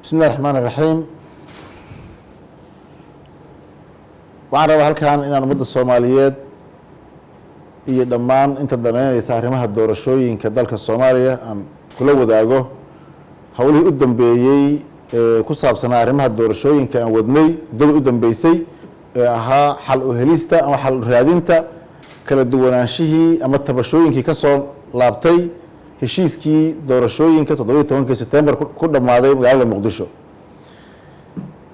Bismi illahi raxmaan iraxiim. Waxaan rabaa halkan inaan ummadda Soomaaliyeed iyo dhammaan inta daneynaysa arrimaha doorashooyinka dalka Soomaaliya aan kula wadaago howlihii u dambeeyey ee ku saabsanaa arrimaha doorashooyinka aan wadnay muddadii u dambeysay, ee ahaa xal u helista ama xal u raadinta kala duwanaanshihii ama tabashooyinkii ka soo laabtay heshiiskii doorashooyinka 17-kii Sebtembar ku dhammaaday magaalada Muqdisho.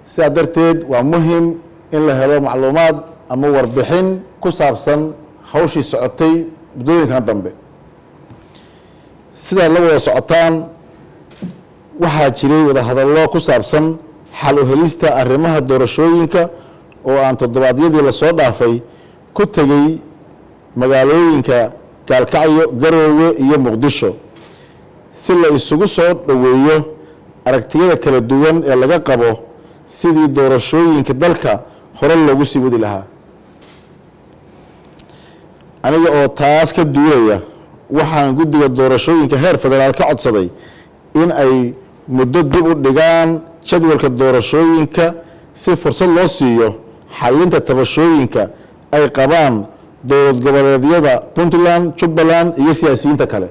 Sidaa darteed waa muhim in la helo macluumaad ama warbixin ku saabsan hawshii socotay muddooyinkan dambe. Sidaad la wada socotaan, waxaa jiray wadahadallo ku saabsan xal u helista arrimaha doorashooyinka oo aan toddobaadyadii lasoo dhaafay ku tegey magaalooyinka Gaalkacyo, Garoowe iyo Muqdisho, si la isugu soo dhoweeyo aragtiyada kala duwan ee laga qabo sidii doorashooyinka dalka hore loogu sii wadi lahaa. Aniga oo taas ka duulaya, waxaan guddiga doorashooyinka heer federaal ka codsaday in ay muddo dib u dhigaan jadwalka doorashooyinka, si fursad loo siiyo xalinta tabashooyinka ay qabaan dowlad goboleedyada Puntland, Jubbaland iyo siyaasiyiinta kale.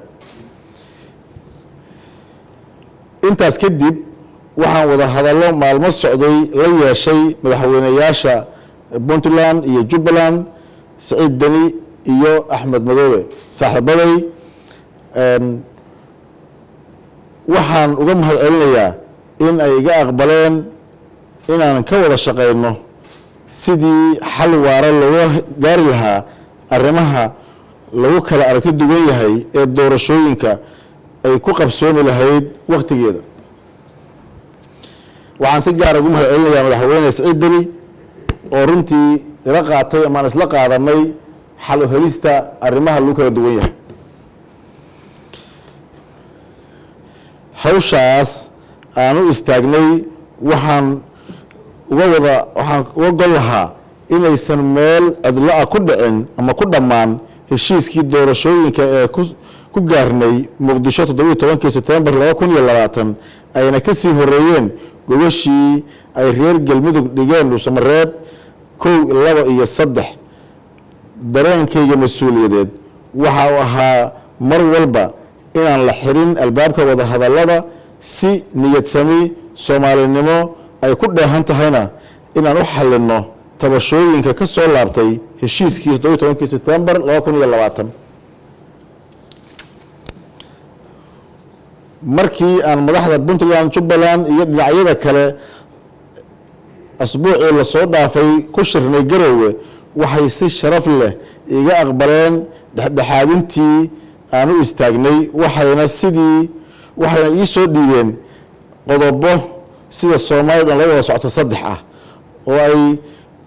Intaas kadib waxaan wada hadallo maalmo socday la yeeshay madaxweyneyaasha Puntland iyo Jubbaland, Saciid Deni iyo Axmed Madoobe, saaxiibaday. Waxaan uga mahad celinayaa in ay iga aqbaleen inaan ka wada shaqeyno sidii xal waara looga gaari lahaa arrimaha lagu kala aragti duwan yahay ee doorashooyinka ay ku qabsoomi lahayd wakhtigeeda. Waxaan si gaara ugu mahad celinayaa madaxweyne Saciid Deni oo runtii ila qaatay amaan isla qaadanay xal u helista arrimaha lagu kala duwan yahay. Hawshaas aan u istaagnay waxaan uga wada waxaan uga gol lahaa inaysan meel cidlo ah ku dhicin ama ku dhammaan heshiiskii doorashooyinka ee ku gaarnay Muqdisho 17-kii Sebtembar 2020, ayna ka sii horeeyeen gogashii ay reer Galmudug dhigeen Dhuusamareeb 1, 2 iyo 3. Dareenkayga mas-uuliyadeed waxa uu ahaa mar walba inaan la xirin albaabka wadahadallada, si niyadsami Soomaalinimo ay ku dheehan tahayna inaan u xalinno tabashooyinka ka soo laabtay heshiiskii 17-kii Sebtembar 2020. Markii aan madaxda Puntland, Jubbaland iyo dhinacyada kale asbuucii lasoo dhaafay ku shirnay Garoowe, waxay si sharaf leh iga aqbaleen dhexdhexaadintii aan u istaagnay, waxayna ii soo dhiibeen qodobo sida Soomaaliya dhan la wada socoto 3 ah oo ay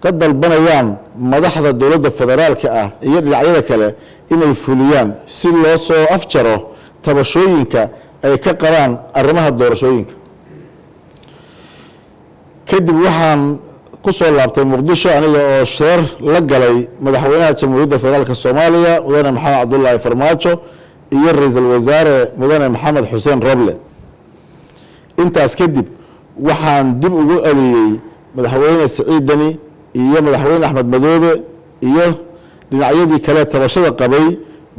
ka dalbanayaan madaxda dowladda federaalka ah iyo dhinacyada kale inay fuliyaan, si loo soo afjaro tabashooyinka ay ka qabaan arrimaha doorashooyinka. Kadib waxaan ku soo laabtay Muqdisho aniga oo shirar la galay madaxweynaha Jamhuuriyadda Federaalka Soomaaliya, mudane Maxamed Cabdulaahi Farmaajo, iyo ra-iisul wasaare mudane Maxamed Xuseen Roble. Intaas kadib waxaan dib ugu celiyey madaxweyne Siciid Deni iyo madaxweyne Axmed Madoobe iyo dhinacyadii kale tabashada qabay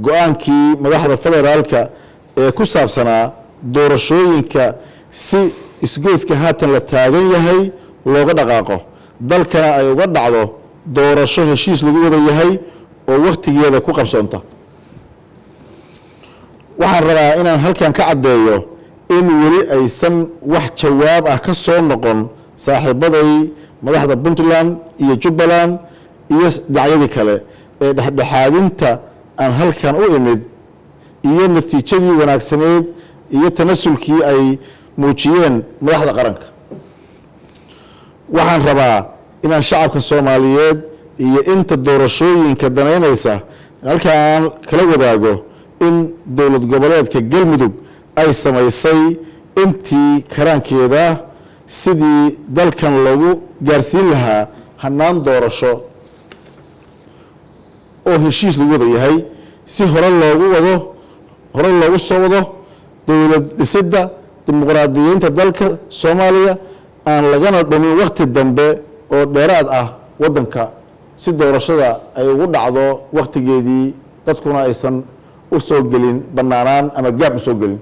go-aankii madaxda federaalka ee ku saabsanaa doorashooyinka, si isgoyska haatan la taagan yahay looga dhaqaaqo, dalkana ay uga dhacdo doorasho heshiis lagu wada yahay oo wakhtigeeda ku qabsoonta. Waxaan rabaa inaan halkan ka caddeeyo in weli aysan wax jawaab ah ka soo noqon saaxiibaday madaxda Puntland iyo Jubbaland iyo dhinacyadii kale ee dhexdhexaadinta aan halkan u imid iyo natiijadii wanaagsaneed iyo tanasulkii ay muujiyeen madaxda qaranka. Waxaan rabaa inaan shacabka Soomaaliyeed iyo inta doorashooyinka danaynaysa halkaan kala wadaago in dowlad goboleedka Galmudug ay samaysay intii karaankeeda sidii dalkan loogu gaarsiin lahaa hanaan doorasho oo heshiis lagu wada yahay, si hore loogu wado, hore loogu soo wado dowlad dhisidda Dimuqraadiyiinta dalka Soomaaliya aan lagana dhumin wakhti dambe oo dheeraad ah waddanka, si doorashada ay ugu dhacdo wakhtigeedii, dadkuna aysan u soo gelin bannaanaan ama gaab u soo gelin.